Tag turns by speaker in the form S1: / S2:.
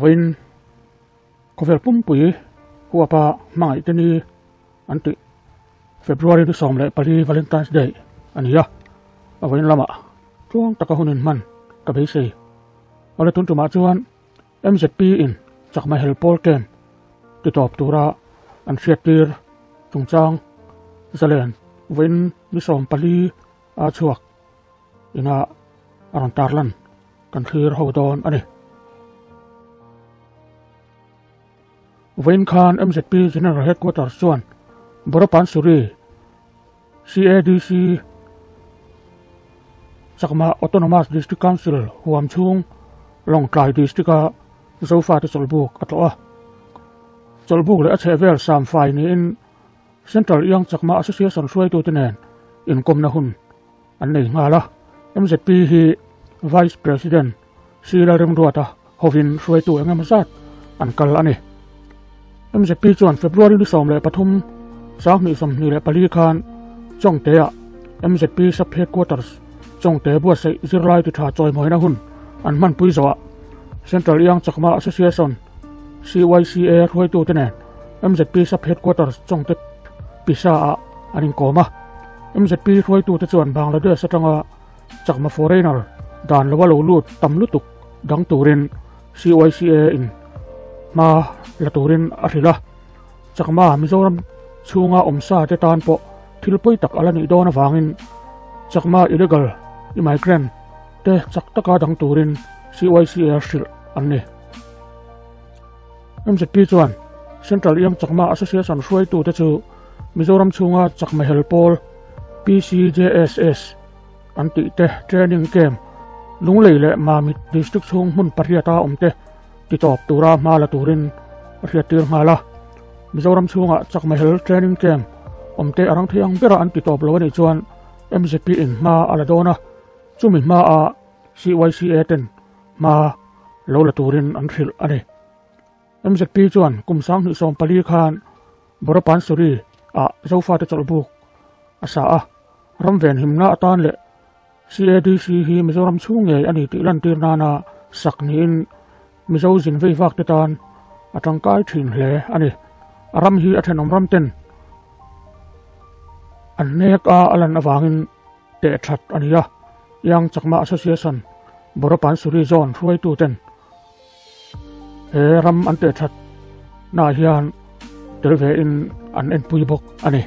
S1: Vawiin khawvel pumpui huapa hmangaih te ni an tih February ni 14 Valentine's Day a ni a, a vawiin lamah tluang taka hun inhman ka beisei. Awle tun tumah chuan MZP in chakma hel pawl camp ti tawp tura an hriattir chungchang zalen vawiin ni 14 a chhuak ina a rawn tarlan kan thlir ho dawn a ni. Vawiin khan MZP General Headquarters chuan Boropansuri CADC Chakma Autonomous District Council huam chhung Lawngtlai District-a Zofate chawlhbuk a tlawh a. Chawlhbuk leh a chhehvel samfai niin Central Young Chakma Association hruaitute nen inkawmna hun an nei nghal a. MZP hi Vice President Sheila Remruata hovin hruaitu eng emaw zat an kal a ni. MZP chuan February ni 13, 2024 khan Chawngte-ah MZP Sub Headquarters Chawngte buatsaih zirlai ti tha chawimawina hun an hmanpui zawhah Central Young Chakma Association, CYCA, hruaitute nen MZP Sub Headquarters Chawngte Pisa-ah an inkawm a. MZP hruaitute chuan Bangladesh atanga Chakma foreigner dan lova lo lut tam lutuk dang turin CYCA in hma la turin a hrilh a. Chakma Mizoram chhunga awmsa te tan pawh thil pawi tak a la nih dawn avangin Chakma illegal immigrant te chak taka dang turin CYCA hrilh an ni. MZP chuan Central Young Chakma Association hruaitute chu Mizoram chhunga Chakma hel pawl PCJSS an tih te training camp Lunglei leh Mamit district chhung hmun pariata awm te titawp tura hma la turin a hriattir nghal a. Mizoram chhunga Chakma hel training camp awm te a rang thei ang bera an titawp lo a nih chuan MZP in hma a la dawn a, chumi hmaa CYCA ten hma lo la turin an hrilh a ni. MZP chuan kum 2014 khan Boropansuri ah Zofate chawlhbuk a sa a, ram venhimna atan leh CADC hi Mizoram chhung ngei a ni tih lantir nana sak niin Mizo zin vei vak te tan a tangkai thin hle a ni. A ram hi a thenawm ram ten an nek a a lan avangin teh that a ni a, Young Chakma Association Boropansuri Zone hruaitu ten he ram an teh that na hian tel ve in an enpui bawk a ni.